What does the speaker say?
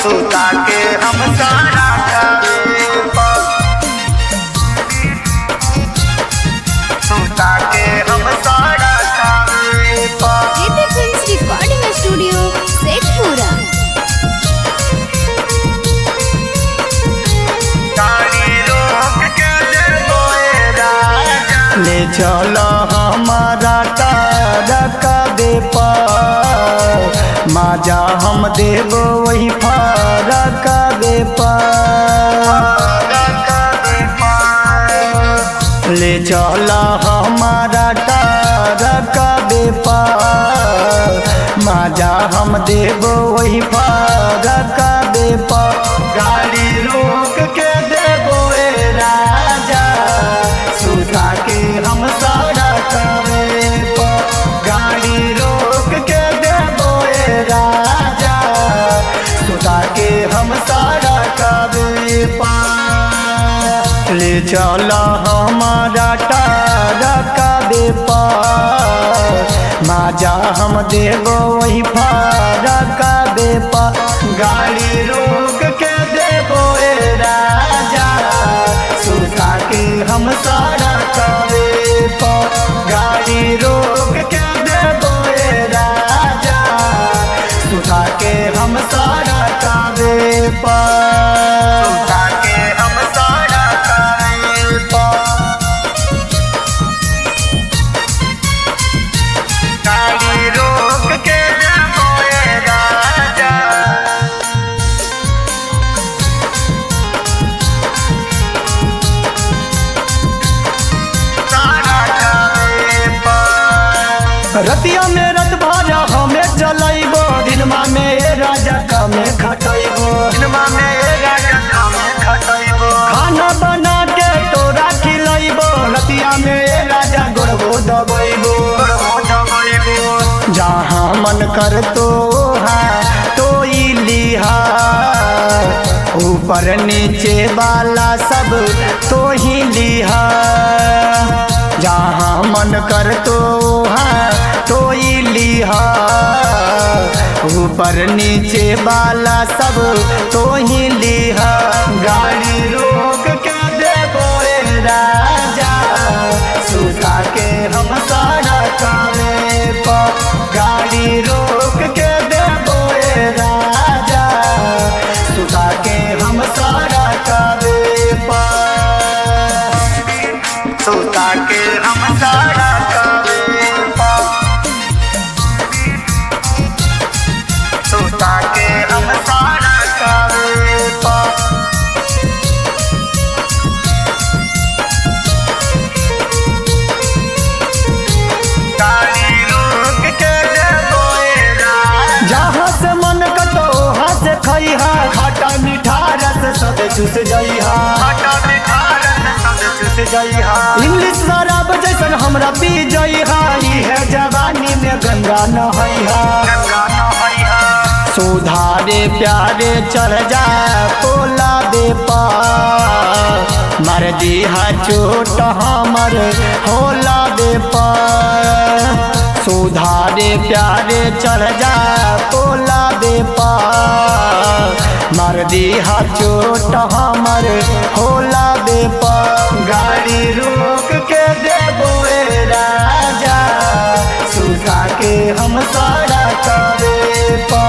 सुता के हम सारा कावे पर, सुता के हम सारा कावे पर। JP films recording studio, Sheikhpura. गाड़ी रोक के देबो ए राजा, ले चलो हमारा तारक दे पर, माजा हम देबो वही फरक दे पर। कावे पर। ले चलो हमारा तारक दे पर, माजा हम देबो वही फरक दे पर। गाड़ी रोक के देबो ए राजा, सुता के हम सारा कावे पर। गाड़ी रोक के देबो ए राजा, सुता के हम सारा कावे पर। ले चलो हमारा तारक दे पर, माजा हम देबो वही फरक दे पर। गाड़ी रोक के देबो ए राजा, सुता के हम सारा कावे पर। गाड़ी रोक के देबो ए राजा, सुता के हम सारा कावे पर। सुता के हम सारा कावे पर। गाड़ी रोक के देबो ए राजा, सारा कावे पर। रतिया में रत भर हमें चलैबो, दिनमा में ए राजा कमे खटैबो। दिनमा में ए राजा कामे खटैबो। खाना बना के तोरा खिलैबो, रतिया में ए राजा गोरबो दबैबो। गोरबो दबैबो। जहाँ मन कर तो हा तो ई लिहा, ऊपर नीचे वाला सब तो ही लिहा। जहाँ मन कर तो हा तो ई लिहा, ऊपर नीचे वाला सब तो ही लिहा। गाड़ी रोक के देबो ए राजा, सुता के हम सारा कावे पर। गाड़ी रोक के देबो ए राजा, सुता के हम सारा कावे पर। सुता के हम सारा कावे पर। सुता के हम सारा कावे पर। गाड़ी रोक के देबो ए राजा, जहाँ से मन कटो वहाँ से खैहा, खट्टा मीठा रस सब चूस जइहा। खट्टा मीठा रस सब चूस जइहा। इंग्लिश शराब जैसन हमरा पी जइहा, इहे जवानी में गंगा नहैहा। गंगा नहैहा। सुधारे प्यारे चढ़ जा पोला दे पार, मर दिहा चोट हमर होला दे पार। सुधारे प्यारे चढ़ जा पोला दे पार, मर दिहा चोट हमर होला दे पार। गाड़ी रोक के देबो ए राजा, सुता के हम सारा कावे पर।